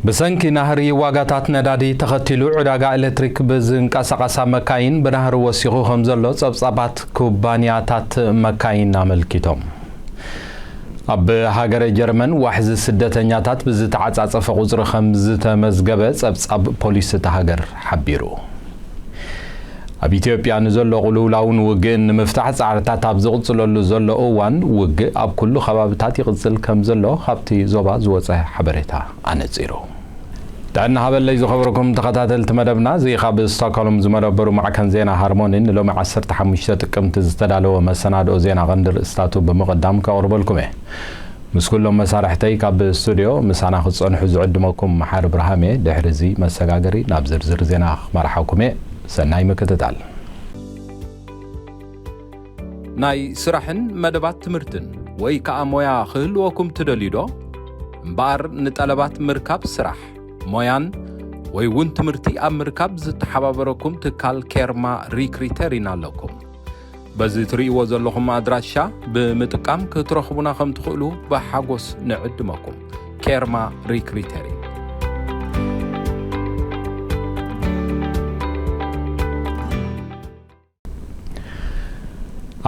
ብሰንኪ ናህሪ ዋጋታት ነዳዲ ተኸቲሉ ዕዳጋ ኤሌክትሪክ ብዝንቀሳቐሳ መካይን ብናህሪ ወሲኹ ከም ዘሎ ጸብጻባት ኩባንያታት መካይን ኣመልኪቶም። ኣብ ሃገረ ጀርመን ዋሕዚ ስደተኛታት ብዝተዓጻጸፈ ቁጽሪ ከም ዝተመዝገበ ጸብጻብ ፖሊስ እታ ሃገር ሓቢሩ። ኣብ ኢትዮጵያ ንዘሎ ቅልውላውን ውግእን ንምፍታሕ ጻዕርታት ኣብ ዝቕጽለሉ ዘሎ እዋን፣ ውግእ ኣብ ኩሉ ከባብታት ይቕጽል ከም ዘሎ ካብቲ ዞባ ዝወጸ ሓበሬታ ኣነጺሩ። ጥዕና ሃበለይ ዝኸበርኩም ተኸታተልቲ መደብና፣ እዚ ካብ ስቶክሆልም ዝመደበሩ ማዕከን ዜና ሃርሞኒ ንሎሚ ዓሰርተ ሓሙሽተ ጥቅምቲ ዝተዳለወ መሰናድኦ ዜና ቀንዲ ርእስታቱ ብምቕዳም ከቕርበልኩም እየ። ምስ ኩሎም መሳርሕተይ ካብ ስቱድዮ ምሳና ክትጸንሑ ዝዕድመኩም መሓሪ ብርሃም እየ። ድሕሪ እዚ መሰጋገሪ ናብ ዝርዝር ዜና ክመርሓኩም እየ። ሰናይ ምክትታል። ናይ ስራሕን መደባት ትምህርትን ወይ ከኣ ሞያ ክህልወኩም ትደልዩ ዶ? እምበኣር ንጠለባት ምርካብ ስራሕ፣ ሞያን ወይ እውን ትምህርቲ ኣብ ምርካብ ዝተሓባበረኩም ትካል ኬርማ ሪክሪተሪን ኣለኩም። በዚ ትርእይዎ ዘለኹም ኣድራሻ ብምጥቃም ክትረኽቡና ከም ትኽእሉ ብሓጎስ ንዕድመኩም። ኬርማ ሪክሪተሪን።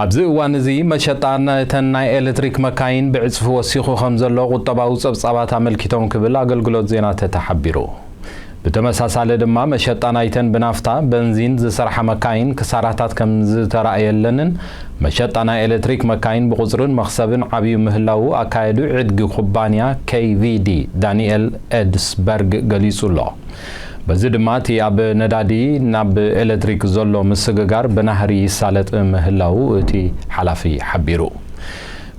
ኣብዚ እዋን እዚ መሸጣ ነተን ናይ ኤሌክትሪክ መካይን ብዕጽፊ ወሲኹ ከም ዘሎ ቁጠባዊ ጸብጻባት ኣመልኪቶም ክብል ኣገልግሎት ዜና ተተ ሓቢሩ። ብተመሳሳሊ ድማ መሸጣ ናይተን ብናፍታ፣ በንዚን ዝሰርሓ መካይን ክሳራታት ከም ዝተራእየለንን መሸጣ ናይ ኤሌክትሪክ መካይን ብቁጽርን መኽሰብን ዓብዩ ምህላዉ ኣካየዱ ዕድጊ ኩባንያ ኬይ ቪ ዲ ዳንኤል ኤድስበርግ ገሊጹ ኣሎ። በዚ ድማ እቲ ኣብ ነዳዲ ናብ ኤሌክትሪክ ዘሎ ምስግጋር ብናህሪ ይሳለጥ ምህላዉ እቲ ሓላፊ ሓቢሩ።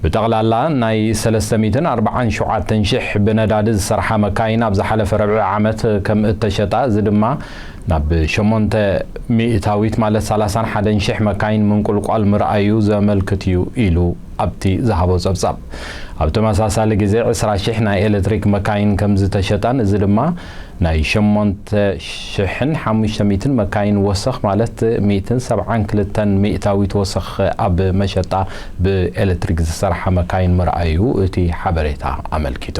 ብጠቕላላ ናይ ሰለስተ ሚእትን ኣርባዓን ሸውዓተን ሽሕ ብነዳዲ ዝሰርሓ መካይን ኣብ ዝሓለፈ ረብዒ ዓመት ከም እተሸጣ፣ እዚ ድማ ናብ ሸሞንተ ሚእታዊት ማለት ሰላሳን ሓደን ሽሕ መካይን ምንቁልቋል ምርኣዩ ዘመልክት እዩ ኢሉ ኣብቲ ዝሃቦ ጸብጻብ። ኣብ ተመሳሳሊ ግዜ ዕስራ ሽሕ ናይ ኤሌክትሪክ መካይን ከም ዝተሸጣን፣ እዚ ድማ ናይ ሸሞንተ ሽሕን ሓሙሽተ ሚእትን መካይን ወሰኽ ማለት ሚእትን ሰብዓን ክልተን ሚእታዊት ወሰኽ ኣብ መሸጣ ብኤሌክትሪክ ዝሰርሓ መካይን ምርኣዩ እቲ ሓበሬታ ኣመልኪቱ።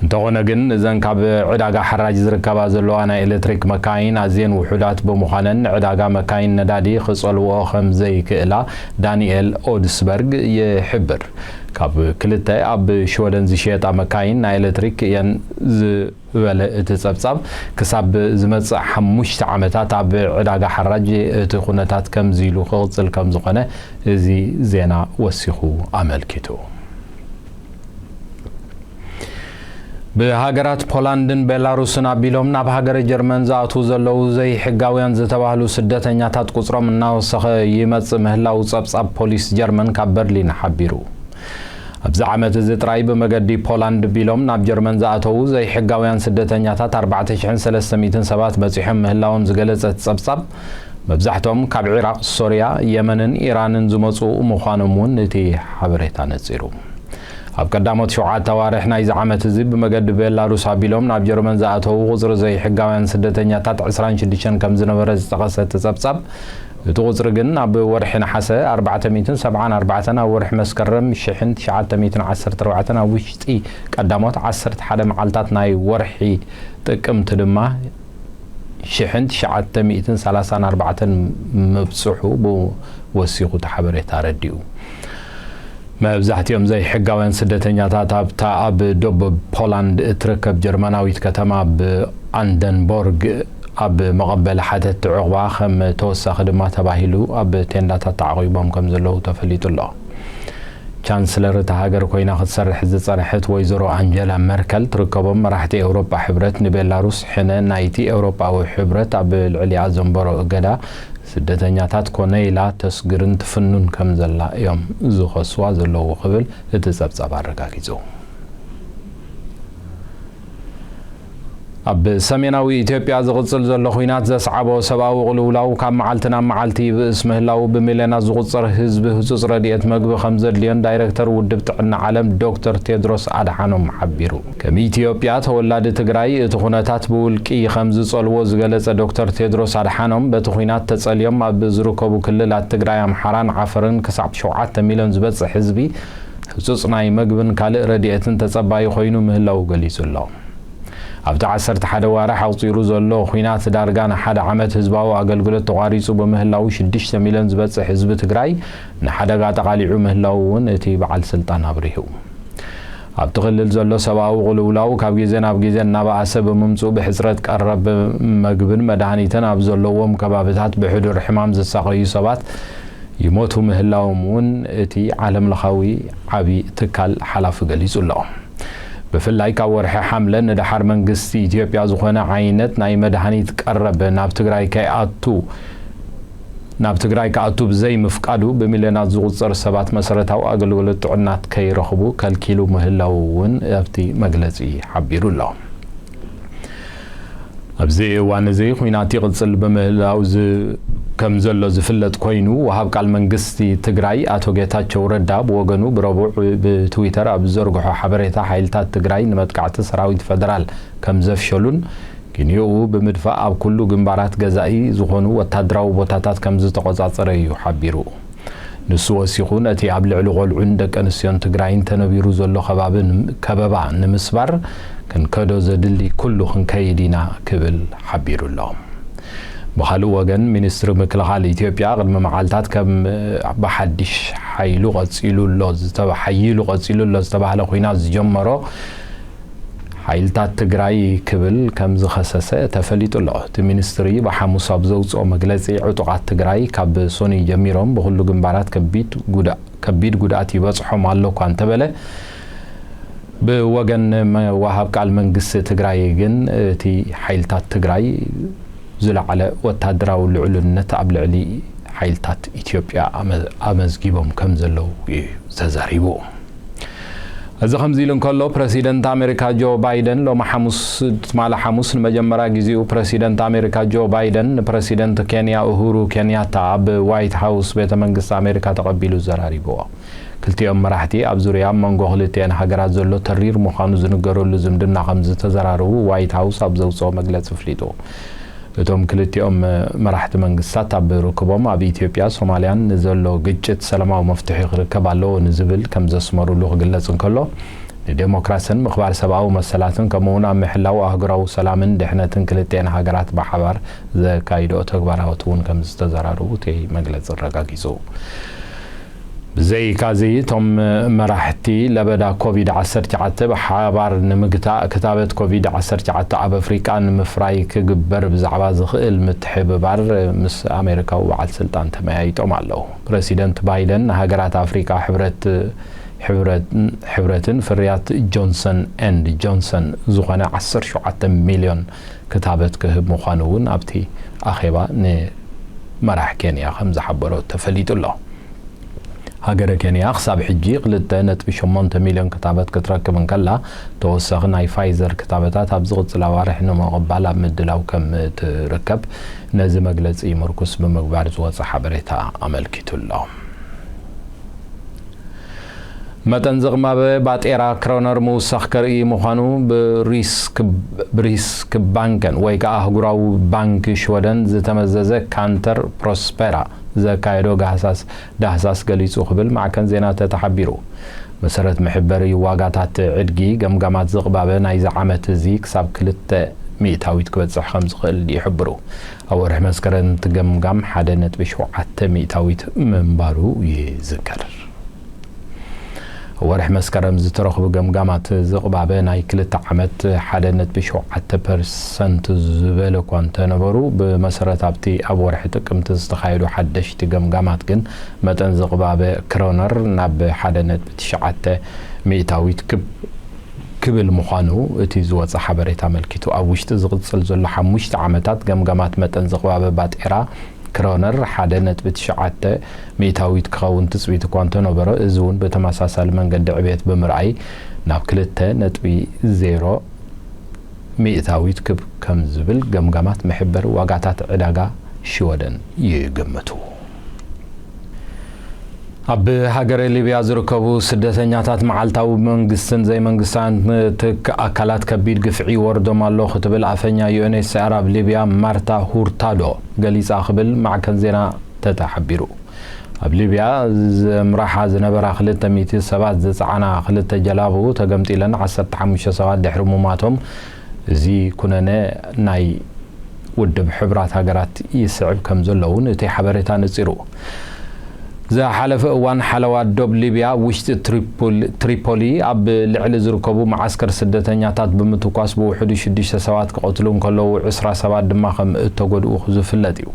እንተኾነ ግን፣ እዘን ካብ ዕዳጋ ሓራጅ ዝርከባ ዘለዋ ናይ ኤሌክትሪክ መካይን ኣዝየን ውሑዳት ብምዃነን፣ ዕዳጋ መካይን ነዳዲ ክጸልውኦ ከም ዘይክእላ ዳንኤል ኦድስበርግ ይሕብር። ካብ ክልተ ኣብ ሽወደን ዝሽየጣ መካይን ናይ ኤሌክትሪክ እየን ዝበለ እቲ ጸብጻብ፣ ክሳብ ዝመጽእ ሓሙሽተ ዓመታት ኣብ ዕዳጋ ሓራጅ እቲ ኩነታት ከምዚ ኢሉ ክቕጽል ከም ዝኾነ እዚ ዜና ወሲኹ ኣመልኪቱ። ብሃገራት ፖላንድን ቤላሩስን ኣቢሎም ናብ ሃገረ ጀርመን ዝኣትዉ ዘለዉ ዘይሕጋውያን ዝተባህሉ ስደተኛታት ቁጽሮም እናወሰኸ ይመጽእ ምህላዉ ጸብጻብ ፖሊስ ጀርመን ካብ በርሊን ሓቢሩ። ኣብዚ ዓመት እዚ ጥራይ ብመገዲ ፖላንድ ቢሎም ናብ ጀርመን ዝኣተዉ ዘይሕጋውያን ስደተኛታት ኣርባዕተ ሽሕን ሰለስተ ሚእትን ሰባት በጺሖም ምህላዎም ዝገለጸ እቲ ጸብጻብ፣ መብዛሕትኦም ካብ ዒራቕ፣ ሶርያ፣ የመንን ኢራንን ዝመጹ ምዃኖም እውን እቲ ሓበሬታ ነጺሩ። ኣብ ቀዳሞት ሸውዓተ ኣዋርሕ ናይዚ ዓመት እዚ ብመገዲ ቤላሩስ ኣቢሎም ናብ ጀርመን ዝኣተዉ ቁጽሪ ዘይሕጋውያን ስደተኛታት ዕስራን ሽዱሽተን ከም ዝነበረ ዝጠቐሰ እቲ ጸብጻብ፣ እቲ ቁጽሪ ግን ኣብ ወርሒ ነሓሰ ኣርባዕተ ሚእትን ሰብዓን ኣርባዕተን፣ ኣብ ወርሒ መስከረም ሽሕን ትሽዓተ ሚእትን ዓሰርተ ኣርባዕተን፣ ኣብ ውሽጢ ቀዳሞት ዓሰርተ ሓደ መዓልታት ናይ ወርሒ ጥቅምቲ ድማ ሽሕን ትሽዓተ ሚእትን ሰላሳን ኣርባዕተን ምብጽሑ ብወሲኹ እቲ ሓበሬታ ኣረዲኡ። መብዛሕትኦም ዘይሕጋውያን ስደተኛታት ኣብታ ኣብ ደቡብ ፖላንድ እትርከብ ጀርመናዊት ከተማ ብኣንደንቦርግ ኣብ መቐበሊ ሓተትቲ ዕቑባ ከም ተወሳኺ ድማ ተባሂሉ ኣብ ቴንዳታት ተዓቒቦም ከም ዘለዉ ተፈሊጡ ኣሎ። ቻንስለር እታ ሃገር ኮይና ክትሰርሕ ዝጸንሐት ወይዘሮ ኣንጀላ መርከል ትርከቦም መራሕቲ ኤውሮጳ ሕብረት ንቤላሩስ ሕነ ናይቲ ኤውሮጳዊ ሕብረት ኣብ ልዕሊኣ ዘንበሮ እገዳ ስደተኛታት ኮነ ኢላ ተስግርን ትፍኑን ከም ዘላ እዮም ዝኸስዋ ዘለዉ ክብል እቲ ጸብጻብ ኣረጋጊጹ። ኣብ ሰሜናዊ ኢትዮጵያ ዝቕጽል ዘሎ ኲናት ዘስዓቦ ሰብኣዊ ቅልውላው ካብ መዓልቲ ናብ መዓልቲ ይብእስ ምህላው ብሚልዮናት ዝቑጸር ህዝቢ ህጹጽ ረድኤት መግቢ ከም ዘድልዮን ዳይሬክተር ውድብ ጥዕና ዓለም ዶክተር ቴድሮስ ኣድሓኖም ሓቢሩ። ከም ኢትዮጵያ ተወላዲ ትግራይ እቲ ኩነታት ብውልቂ ከም ዝጸልዎ ዝገለጸ ዶክተር ቴድሮስ ኣድሓኖም በቲ ኲናት ተጸልዮም ኣብ ዝርከቡ ክልላት ትግራይ፣ ኣምሓራን ዓፈርን ክሳብ ሸውዓተ ሚልዮን ዝበጽሕ ህዝቢ ህጹጽ ናይ መግብን ካልእ ረድኤትን ተጸባዪ ኮይኑ ምህላው ገሊጹ ኣሎ። ኣብቲ ዓሰርተ ሓደ ዋርሕ ኣቑጺሩ ዘሎ ኹናት ዳርጋ ንሓደ ዓመት ህዝባዊ ኣገልግሎት ተቋሪጹ ብምህላው ሽዱሽተ ሚልዮን ዝበጽሕ ህዝቢ ትግራይ ንሓደጋ ተቓሊዑ ምህላው እውን እቲ በዓል ስልጣን ኣብሪሁ። ኣብቲ ክልል ዘሎ ሰብኣዊ ቅልውላው ካብ ግዜ ናብ ግዜ እናበኣሰ ብምምፅኡ ብሕፅረት ቀረብ መግብን መድሃኒትን ኣብ ዘለዎም ከባብታት ብሕዱር ሕማም ዝሳቐዩ ሰባት ይሞቱ ምህላዎም እውን እቲ ዓለምለኻዊ ዓብዪ ትካል ሓላፊ ገሊጹ ኣሎ። ብፍላይ ካብ ወርሒ ሓምለ ንደሓር መንግስቲ ኢትዮጵያ ዝኾነ ዓይነት ናይ መድሃኒት ቀረብ ናብ ትግራይ ከይኣቱ ናብ ትግራይ ክኣቱ ብዘይ ምፍቃዱ ብሚልዮናት ዝቑጸር ሰባት መሰረታዊ ኣገልግሎት ጥዕናት ከይረኽቡ ከልኪሉ ምህላው እውን ኣብቲ መግለጺ ሓቢሩ ኣሎ። ኣብዚ እዋን እዚ ኹናት ይቕጽል ብምህላው ከም ዘሎ ዝፍለጥ ኮይኑ፣ ወሃብ ቃል መንግስቲ ትግራይ ኣቶ ጌታቸው ረዳ ብወገኑ ብረቡዕ ብትዊተር ኣብ ዝዘርግሖ ሓበሬታ ሓይልታት ትግራይ ንመጥቃዕቲ ሰራዊት ፈደራል ከም ዘፍሸሉን ኪንዮኡ ብምድፋእ ኣብ ኩሉ ግንባራት ገዛኢ ዝኾኑ ወታደራዊ ቦታታት ከም ዝተቖጻጸረ እዩ ሓቢሩ። ንሱ ወሲኹ ነቲ ኣብ ልዕሊ ቆልዑን ደቂ ኣንስትዮን ትግራይን ተነቢሩ ዘሎ ከባቢ ከበባ ንምስባር ክንከዶ ዘድሊ ኩሉ ክንከይድ ኢና ክብል ሓቢሩ ኣሎ። ብኻልእ ወገን ሚኒስትሪ ምክልኻል ኢትዮጵያ ቅድሚ መዓልታት ከም ብሓድሽ ሓይሉ ቀፂሉ ኣሎ ዝተባሃለ ኩናት ዝጀመሮ ሓይልታት ትግራይ ክብል ከም ዝኸሰሰ ተፈሊጡ ኣሎ። እቲ ሚኒስትሪ ብሓሙስ ኣብ ዘውፅኦ መግለፂ ዕጡቓት ትግራይ ካብ ሶኒ ጀሚሮም ብኩሉ ግንባራት ከቢድ ጉድኣት ይበፅሖም ኣሎ እኳ እንተበለ ብወገን ወሃብ ቃል መንግስቲ ትግራይ ግን እቲ ሓይልታት ትግራይ ዝለዓለ ወታደራዊ ልዕልነት ኣብ ልዕሊ ሓይልታት ኢትዮጵያ ኣመዝጊቦም ከም ዘለዉ እዩ ተዛሪቡ። እዚ ከምዚ ኢሉ እንከሎ ፕረሲደንት ኣሜሪካ ጆ ባይደን ሎሚ ሓሙስ ትማሊ ሓሙስ ንመጀመርያ ግዜኡ ፕረሲደንት ኣሜሪካ ጆ ባይደን ንፕረሲደንት ኬንያ ኡሁሩ ኬንያታ ኣብ ዋይት ሃውስ ቤተ መንግስቲ ኣሜሪካ ተቐቢሉ ዘራሪብዎ። ክልቲኦም መራሕቲ ኣብ ዙርያ ኣብ መንጎ ክልቲአን ሃገራት ዘሎ ተሪር ምዃኑ ዝንገረሉ ዝምድና ከም ዝተዘራረቡ ዋይት ሃውስ ኣብ ዘውፅኦ መግለፂ ኣፍሊጡ። እቶም ክልቲኦም መራሕቲ መንግስታት ኣብ ርክቦም ኣብ ኢትዮጵያ ሶማልያን ንዘሎ ግጭት ሰላማዊ መፍትሒ ክርከብ ኣለዎ ንዝብል ከም ዘስመሩሉ ክግለጽ እንከሎ ንዴሞክራስን ምኽባር ሰብኣዊ መሰላትን ከምኡውን ኣብ ምሕላው ኣህጉራዊ ሰላምን ድሕነትን ክልቲአን ሃገራት ብሓባር ዘካይድኦ ተግባራት እውን ከም ዝተዘራረቡ እቲ መግለጺ ኣረጋጊጹ። ብዘይካዚ እቶም መራሕቲ ለበዳ ኮቪድ ዓሰርተ ትሽዓተ ብሓባር ንምግታእ ክታበት ኮቪድ ዓሰርተ ትሽዓተ ኣብ ኣፍሪቃ ንምፍራይ ክግበር ብዛዕባ ዝኽእል ምትሕብባር ምስ ኣሜሪካዊ በዓል ስልጣን ተመያይጦም ኣለዉ። ፕረሲደንት ባይደን ንሃገራት ኣፍሪቃ ሕብረትን ፍርያት ጆንሰን ኤንድ ጆንሰን ዝኾነ ዓሰርተ ሸውዓተ ሚልዮን ክታበት ክህብ ምዃኑ እውን ኣብቲ ኣኼባ ንመራሕ ኬንያ ከም ዝሓበሮ ተፈሊጡ ኣሎ። ሃገረ ኬንያ ክሳብ ሕጂ ክልተ ነጥቢ ሸሞንተ ሚልዮን ክታበት ክትረክብ እንከላ ተወሳኺ ናይ ፋይዘር ክታበታት ኣብ ዝቕጽል ኣዋርሕ ንምቕባል ኣብ ምድላው ከም ትርከብ ነዚ መግለጺ ምርኩስ ብምግባር ዝወጸ ሓበሬታ ኣመልኪቱ ኣሎ። መጠን ዝቕባበ ባጤራ ክሮነር ምውሳኽ ከርኢ ምዃኑ ብሪስክ ባንከን ወይ ከዓ ኣህጉራዊ ባንክ ሽወደን ዝተመዘዘ ካንተር ፕሮስፐራ ዘካየዶ ዳህሳስ ገሊጹ ክብል ማዕከን ዜና ተተ ሓቢሩ። መሰረት መሕበሪ ዋጋታት ዕድጊ ገምጋማት ዝቕባበ ናይዚ ዓመት እዚ ክሳብ ክልተ ሚእታዊት ክበጽሕ ከም ዝኽእል ይሕብሩ። ኣብ ወርሒ መስከረም እቲ ገምጋም ሓደ ነጥቢ ሸውዓተ ሚእታዊት ምንባሩ ይዝከር። ወርሒ መስከረም ዝተረኽቡ ገምጋማት ዝቕባበ ናይ ክልተ ዓመት ሓደ ነጥቢ ሸውዓተ ፐርሰንት ዝበለ እኳ እንተነበሩ ብመሰረት ኣብቲ ኣብ ወርሒ ጥቅምቲ ዝተኻየዱ ሓደሽቲ ገምጋማት ግን መጠን ዝቕባበ ክሮነር ናብ ሓደ ነጥቢ ትሽዓተ ሚእታዊት ክብ ክብል ምዃኑ እቲ ዝወጸ ሓበሬታ ኣመልኪቱ። ኣብ ውሽጢ ዝቕጽል ዘሎ ሓሙሽተ ዓመታት ገምጋማት መጠን ዝቕባበ ባጤራ ክሮነር ሓደ ነጥቢ ትሽዓተ ሚእታዊት ክኸውን ትጽቢት እኳ እንተነበሮ፣ እዚ እውን ብተመሳሳሊ መንገዲ ዕብየት ብምርኣይ ናብ ክልተ ነጥቢ ዜሮ ሚእታዊት ክብ ከም ዝብል ገምጋማት መሕበሪ ዋጋታት ዕዳጋ ሽወደን ይግምቱ። ኣብ ሃገረ ሊብያ ዝርከቡ ስደተኛታት መዓልታዊ መንግስትን ዘይመንግስታን ትክ ኣካላት ከቢድ ግፍዒ ይወርዶም ኣሎ ክትብል ኣፈኛ ዩ ኤን ኤች ሲ ኣር ኣብ ሊብያ ማርታ ሁርታዶ ገሊጻ ክብል ማዕከን ዜና ተተ ሓቢሩ። ኣብ ሊብያ ዘምራሓ ዝነበራ ክልተ ሚእቲ ሰባት ዝጸዓና ክልተ ጀላቡ ተገምጢለን ዓሰርተ ሓሙሽተ ሰባት ድሕሪ ሙማቶም እዚ ኩነነ ናይ ውድብ ሕቡራት ሃገራት ይስዕብ ከም ዘሎ እውን እቲ ሓበሬታ ነጺሩ። ዝሓለፈ እዋን ሓለዋ ዶብ ሊብያ ውሽጢ ትሪፖል-፣ ትሪፖሊ ኣብ ልዕሊ ዝርከቡ መዓስከር ስደተኛታት ብምትኳስ ብውሕዱ ሽዱሽተ ሰባት ክቐትሉ እንከለዉ ዕስራ ሰባት ድማ ከም እተጎድኡ ዝፍለጥ እዩ።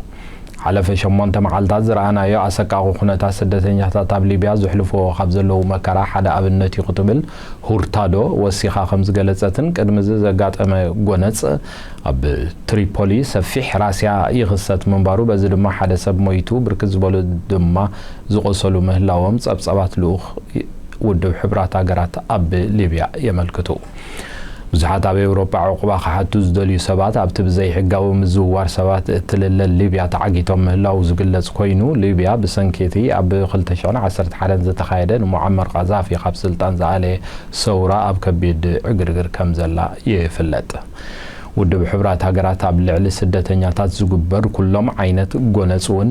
ሓለፈ ሸሞንተ መዓልታት ዝረኣናዮ ኣሰቃቒ ኩነታት ስደተኛታት ኣብ ሊብያ ዘሕልፍዎ ካብ ዘለዉ መከራ ሓደ ኣብነት እዩ ክትብል ሁርታዶ ወሲኻ ከም ዝገለጸትን ቅድሚ እዚ ዘጋጠመ ጎነጽ ኣብ ትሪፖሊ ሰፊሕ ራስያ ይኽሰት ምንባሩ፣ በዚ ድማ ሓደ ሰብ ሞይቱ፣ ብርክት ዝበሉ ድማ ዝቖሰሉ ምህላዎም ጸብጻባት ልኡኽ ውድብ ሕቡራት ሃገራት ኣብ ሊብያ የመልክቱ። ብዙሓት ኣብ ኤውሮጳ ዕቑባ ክሓቱ ዝደልዩ ሰባት ኣብቲ ብዘይሕጋዊ ምዝውዋር ሰባት እትልለ ሊብያ ተዓጊቶም ምህላዉ ዝግለጽ ኮይኑ፣ ሊብያ ብሰንኪ እቲ ኣብ ክልተ ሽሕን ዓሰርተ ሓደን ዝተኻየደ ንሙዓመር ቃዛፊ ካብ ስልጣን ዝኣለየ ሰውራ ኣብ ከቢድ ዕግርግር ከም ዘላ ይፍለጥ። ውድብ ሕቡራት ሃገራት ኣብ ልዕሊ ስደተኛታት ዝግበር ኩሎም ዓይነት ጎነጽ እውን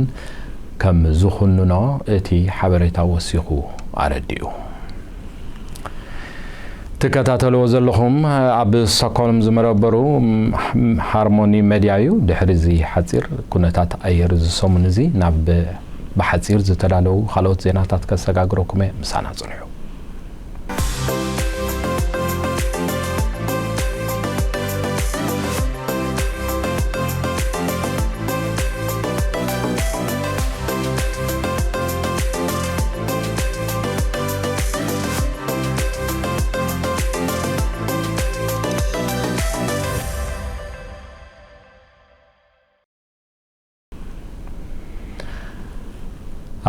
ከም ዝኹንኖ እቲ ሓበሬታ ወሲኹ ኣረዲኡ። ትከታተልዎ ዘለኹም ኣብ ስቶክሆልም ዝመረበሩ ሃርሞኒ ሜድያ እዩ። ድሕሪ እዚ ሓጺር ኩነታት ኣየር እዚ ሰሙን እዚ ናብ ብሓጺር ዝተዳለዉ ካልኦት ዜናታት ከሰጋግረኩም እየ። ምሳና ጽንሑ።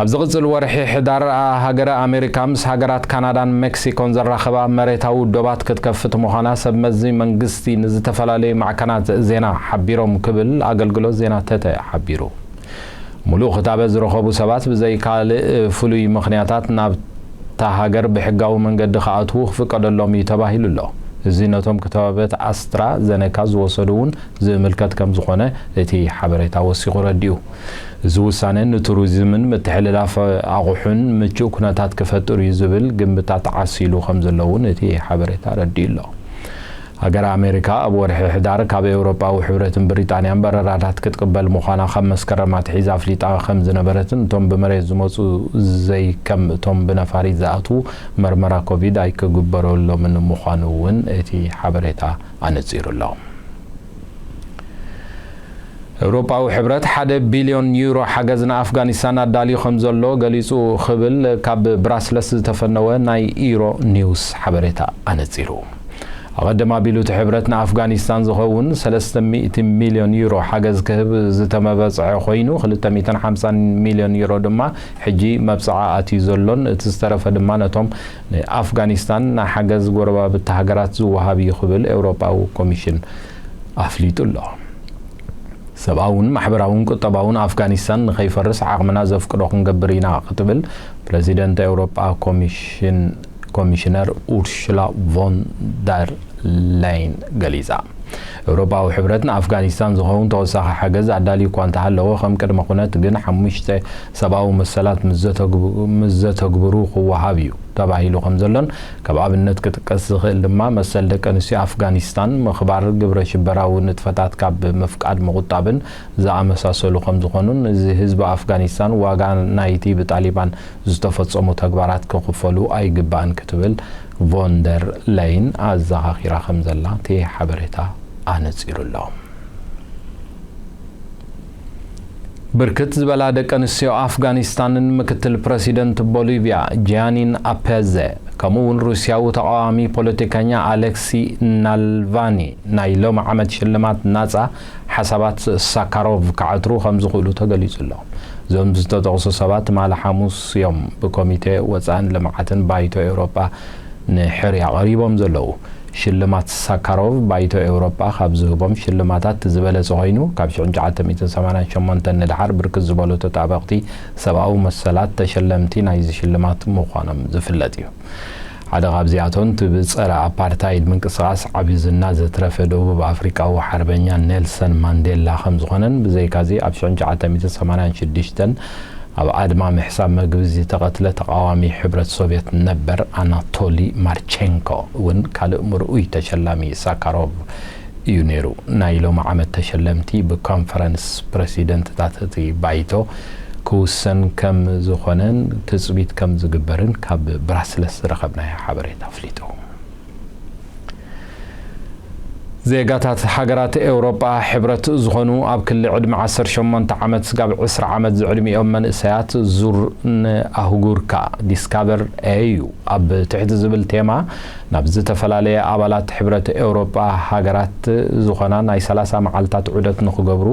ኣብ ዝቕጽል ወርሒ ሕዳር፣ ሃገረ ኣሜሪካ ምስ ሃገራት ካናዳን ሜክሲኮን ዘራኽባ መሬታዊ ዶባት ክትከፍት ምዃና ሰብ መዚ መንግስቲ ንዝተፈላለዩ ማዕከናት ዜና ሓቢሮም ክብል ኣገልግሎት ዜና ተተ ሓቢሩ። ሙሉእ ክታበት ዝረኸቡ ሰባት ብዘይ ካልእ ፍሉይ ምኽንያታት ናብታ ሃገር ብሕጋዊ መንገዲ ክኣትዉ ክፍቀደሎም እዩ ተባሂሉ ኣሎ። እዚ ነቶም ክታበት ኣስትራ ዘነካ ዝወሰዱ እውን ዝምልከት ከም ዝኾነ እቲ ሓበሬታ ወሲኹ ረዲኡ። እዚ ውሳነ ንቱሪዝምን ምትሕልላፍ ኣቑሑን ምቹእ ኩነታት ክፈጥር እዩ ዝብል ግምታት ዓሲሉ ከም ዘሎ እውን እቲ ሓበሬታ ረዲኡ ኣሎ። ሃገረ ኣሜሪካ ኣብ ወርሒ ሕዳር ካብ ኤውሮጳዊ ሕብረትን ብሪጣንያን በረራታት ክትቅበል ምዃና ካብ መስከረም ኣትሒዛ ኣፍሊጣ ከም ዝነበረትን እቶም ብመሬት ዝመጹ ዘይከም እቶም ብነፋሪት ዝኣትዉ መርመራ ኮቪድ ኣይክግበረሎምን ምዃኑ እውን እቲ ሓበሬታ ኣነጺሩ ኣሎ። ኤውሮጳዊ ሕብረት ሓደ ቢልዮን ዩሮ ሓገዝ ንኣፍጋኒስታን ኣዳልዩ ከም ዘሎ ገሊጹ ክብል ካብ ብራስለስ ዝተፈነወ ናይ ኢሮ ኒውስ ሓበሬታ ኣነጺሩ። ኣቐድም ኣቢሉ እቲ ሕብረት ንኣፍጋኒስታን ዝኸውን ሰለስተ ሚእቲ ሚልዮን ዩሮ ሓገዝ ክህብ ዝተመበጽዐ ኮይኑ፣ ክልተ ሚእትን ሓምሳን ሚልዮን ዩሮ ድማ ሕጂ መብጽዓ ኣትዩ ዘሎን እቲ ዝተረፈ ድማ ነቶም ንኣፍጋኒስታን ንሓገዝ ጎረባብቲ ሃገራት ዝወሃብ እዩ ክብል ኤውሮጳዊ ኮሚሽን ኣፍሊጡ ኣሎ። ሰብኣውን ማሕበራውን ቁጠባውን ኣፍጋኒስታን ንኸይፈርስ ዓቕምና ዘፍቅዶ ክንገብር ኢና ክትብል ፕረዚደንት ኤውሮጳ ኮሚሽን፣ ኮሚሽነር ኡርሱላ ቮን ደር ላይን ገሊጻ። ኤውሮጳዊ ሕብረት ንኣፍጋኒስታን ዝኸውን ተወሳኺ ሓገዝ ኣዳልዩ እኳ እንተሃለወ፣ ከም ቅድመ ኩነት ግን ሓሙሽተ ሰብኣዊ መሰላት ምስ ዘተግብ-፣ ምስ ዘተግብሩ ክወሃብ እዩ ተባሂሉ ከም ዘሎን፣ ካብ ኣብነት ክጥቀስ ዝኽእል ድማ መሰል ደቂ ኣንስትዮ ኣፍጋኒስታን፣ ምኽባር ግብረ ሽበራዊ ንጥፈታት ካብ ምፍቃድ ምቑጣብን ዝኣመሳሰሉ ከም ዝኾኑን፣ እዚ ህዝቢ ኣፍጋኒስታን ዋጋ ናይቲ ብጣሊባን ዝተፈጸሙ ተግባራት ክኽፈሉ ኣይግባእን ክትብል ቮንደር ለይን ኣዘኻኺራ ከም ዘላ እቲ ሓበሬታ ኣነጺሩ ኣሎ። ብርክት ዝበላ ደቂ ኣንስትዮ ኣፍጋኒስታንን ምክትል ፕረሲደንት ቦሊቪያ ጃኒን ኣፔዘ፣ ከምኡ እውን ሩስያዊ ተቓዋሚ ፖለቲከኛ ኣሌክሲ ናልቫኒ ናይ ሎሚ ዓመት ሽልማት ናጻ ሓሳባት ሳካሮቭ ክዓትሩ ከም ዝኽእሉ ተገሊጹ ኣሎ። እዞም ዝተጠቕሱ ሰባት ትማሊ ሓሙስ እዮም ብኮሚቴ ወጻእን ልምዓትን ባይቶ ኤውሮጳ ንሕርያ ቀሪቦም ዘለዉ። ሽልማት ሳካሮቭ ባይቶ ኤውሮጳ ካብ ዝህቦም ሽልማታት እቲ ዝበለጸ ኮይኑ፣ ካብ ሽሕን ትሽዓተ ሚእትን ሰማንያን ሸሞንተን ንደሓር ብርክት ዝበሉ ተጣበቕቲ ሰብኣዊ መሰላት ተሸለምቲ ናይዚ ሽልማት ምዃኖም ዝፍለጥ እዩ። ሓደ ካብዚኣቶም እቲ ብጸረ ኣፓርታይድ ምንቅስቓስ ዓቢ ዝና ዘትረፈ ደቡብ ኣፍሪቃዊ ሓርበኛ ኔልሰን ማንዴላ ከም ዝኾነን፣ ብዘይካዚ ኣብ ሽሕን ትሽዓተ ሚእትን ሰማንያን ሽዱሽተን ኣብ ኣድማ ምሕሳብ መግቢ ዝተቐትለ ተቓዋሚ ሕብረት ሶቭየት ነበር ኣናቶሊ ማርቸንኮ እውን ካልእ ምርኡይ ተሸላሚ ሳካሮቭ እዩ ነይሩ። ናይ ሎሚ ዓመት ተሸለምቲ ብኮንፈረንስ ፕረሲደንትታት እቲ ባይቶ ክውሰን ከም ዝኾነን ትጽቢት ከም ዝግበርን ካብ ብራስለስ ዝረኸብናዮ ሓበሬታ ኣፍሊጡ። ዜጋታት ሃገራት ኤውሮጳ ሕብረት ዝኾኑ ኣብ ክሊ ዕድመ ዓሰርተ ሸሞንተ ዓመት ስጋብ ዕስራ ዓመት ዝዕድሚኦም መንእሰያት ዙር ንኣህጉርካ ዲስካቨር ኤዩ ኣብ ትሕቲ ዝብል ቴማ ናብ ዝተፈላለየ ኣባላት ሕብረት ኤውሮጳ ሃገራት ዝኾና ናይ ሰላሳ መዓልታት ዑደት ንኽገብሩ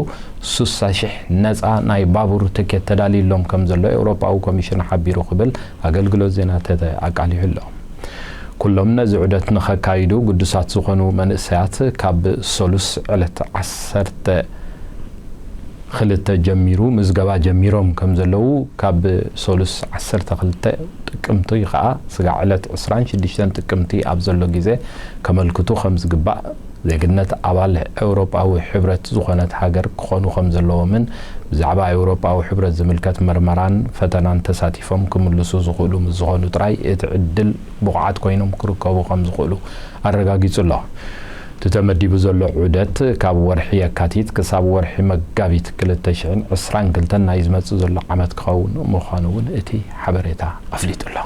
ሱሳ ሽሕ ነጻ ናይ ባቡር ትኬት ተዳልዩሎም ከም ዘሎ ኤውሮጳዊ ኮሚሽን ሓቢሩ ክብል ኣገልግሎት ዜና ተተ ኣቃሊሑ ኣሎ። ኩሎም ነዚ ዑደት ንኸካይዱ ግዱሳት ዝኾኑ መንእሰያት ካብ ሶሉስ ዕለት ዓሰርተ ክልተ ጀሚሩ ምዝገባ ጀሚሮም ከም ዘለዉ፣ ካብ ሶሉስ ዓሰርተ ክልተ ጥቅምቲ ኸኣ ስጋዕ ዕለት ዕስራን ሽዱሽተን ጥቅምቲ ኣብ ዘሎ ግዜ ከመልክቱ ከም ዝግባእ፣ ዜግነት ኣባል ኤውሮጳዊ ሕብረት ዝኾነት ሃገር ክኾኑ ከም ዘለዎምን ብዛዕባ ኤውሮጳዊ ሕብረት ዝምልከት መርመራን ፈተናን ተሳቲፎም ክምልሱ ዝኽእሉ ምስ ዝኾኑ ጥራይ እቲ ዕድል ብቑዓት ኮይኖም ክርከቡ ከም ዝኽእሉ ኣረጋጊጹ ኣሎ። እቲ ተመዲቡ ዘሎ ዑደት ካብ ወርሒ የካቲት ክሳብ ወርሒ መጋቢት ክልተ ሽሕን ዕስራን ክልተን ናይ ዝመጽእ ዘሎ ዓመት ክኸውን ምዃኑ እውን እቲ ሓበሬታ ኣፍሊጡ ኣሎ።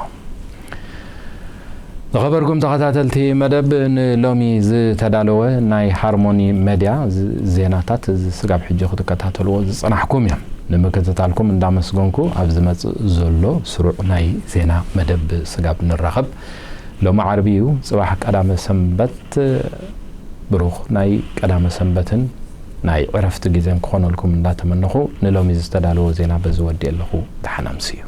ዝኸበርኩም ተኸታተልቲ መደብ፣ ንሎሚ ዝተዳለወ ናይ ሃርሞኒ መድያ ዝ-፣ ዜናታት እዚ ስጋብ ሕጂ ክትከታተልዎ ዝጸናሕኩም እዮም። ንምክትታልኩም እንዳመስገንኩ ኣብ ዝመጽእ ዘሎ ስሩዕ ናይ ዜና መደብ ስጋብ ንራኸብ። ሎሚ ዓርቢ እዩ፣ ጽባሕ ቀዳመ ሰንበት። ብሩኽ ናይ ቀዳመ ሰንበትን ናይ ዕረፍቲ ግዜን ክኾነልኩም እንዳተመነኹ ንሎሚ ዝተዳለወ ዜና በዚ ወዲእ ኣለኹ። ደሓን ኣምስዩ።